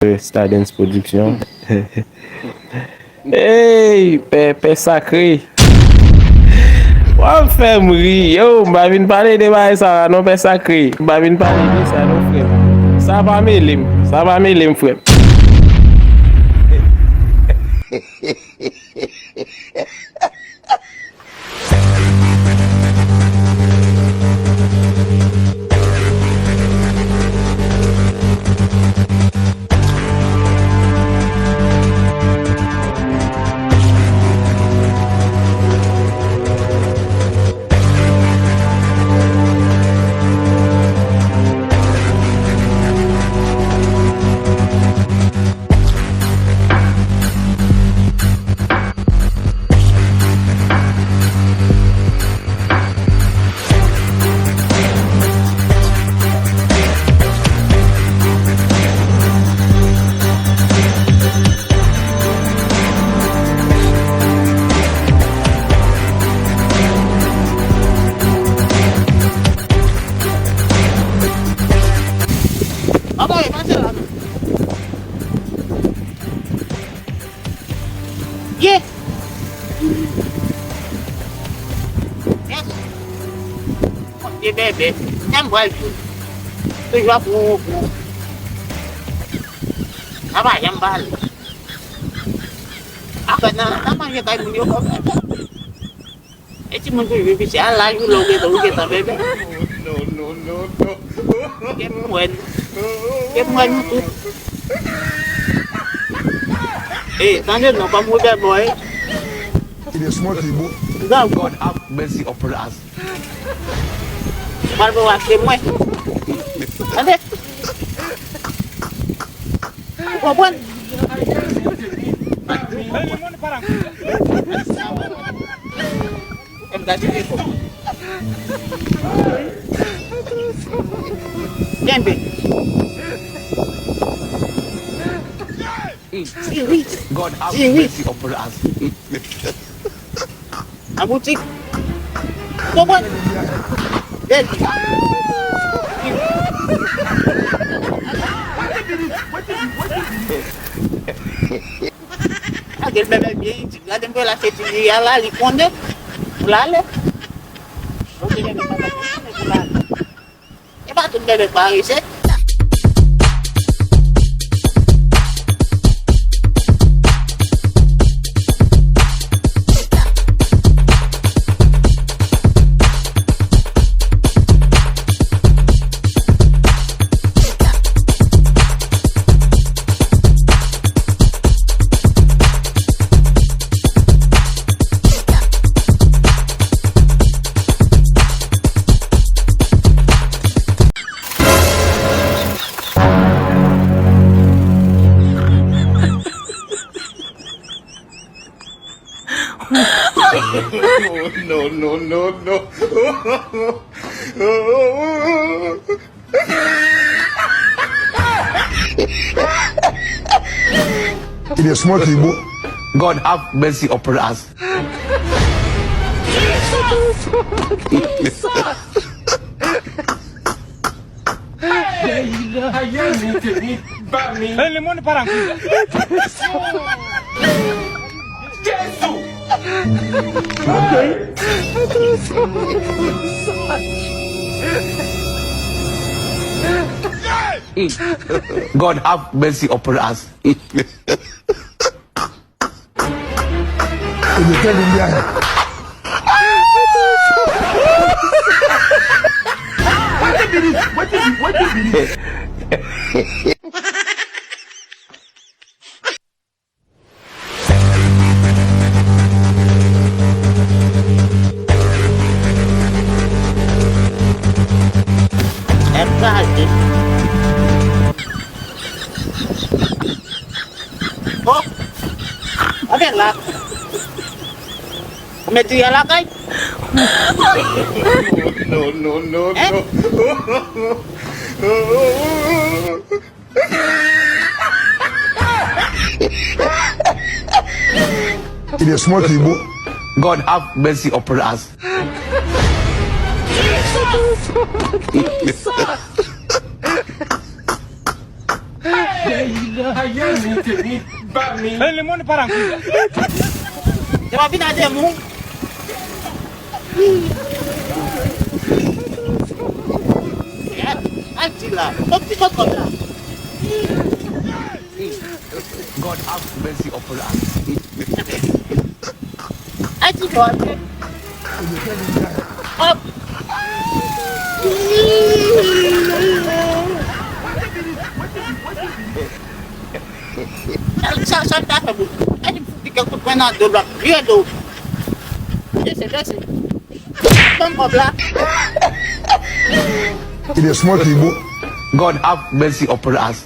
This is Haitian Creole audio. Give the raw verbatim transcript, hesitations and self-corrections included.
Stardens Production. Ey, pè, pè sakre. W ap fè m ri. Yo, m pa vin pale de bagay sa a non, pè sakre. M pa vin pale de sa non, frè m. Sa pa mele m. Sa pa mele m, frè m. Anmwey, pase la non. Ye! Mèsi. Bon, vye bèbè. Sa m pral di w. Toujou ap wou wou wou. Sa pa janm pale. Afè nan, nan manje kay moun yo kòm. E timoun toujou piti. A laj ou la, ou gentan, ou gentan bebe. Non, non, non, non. Ke m wè nou. Ke m wè nou tout. E, tande non, kòm Robert Boy. It is smoky, boy. God have mercy upon us. Pral pou w achte mwen. Tande? Ou konprann? Kenbe. Diri. God have mercy upon us. Nan boutik. Konprann? Bèl. Gade l bèbè byen, li di, gade m pou l achte ti diri a la, li konnen. Pou l ale. Ou te gen pou l ale. E pa tout bebe parese. No, no, no, no. It is smoky, boy. God have mercy upon us. Hey, le monde part en couille. Jezi! God have mercy upon us. Ebyen, tèl yon byen. Wait a minute, wait a minute, wait a minute. Èm gade. Oh! Gade la. Ou met diri a lakay? No, no, no, no. It is smoky, boy. God have mercy upon us. Ayen mi teni ba mi. Hey, le monde part en couille. Yo pa vin a de moun. Al di la. Kòb ti kòb kòb la. God have mercy upon us. Al di kòb. Hop. Sa, sa m ta fè pou. Gade m fout li kèk kout pwen nan do l, l ap vire do. Lese, lese. Ban m kòb la. It is smoky, boy. God have mercy upon us.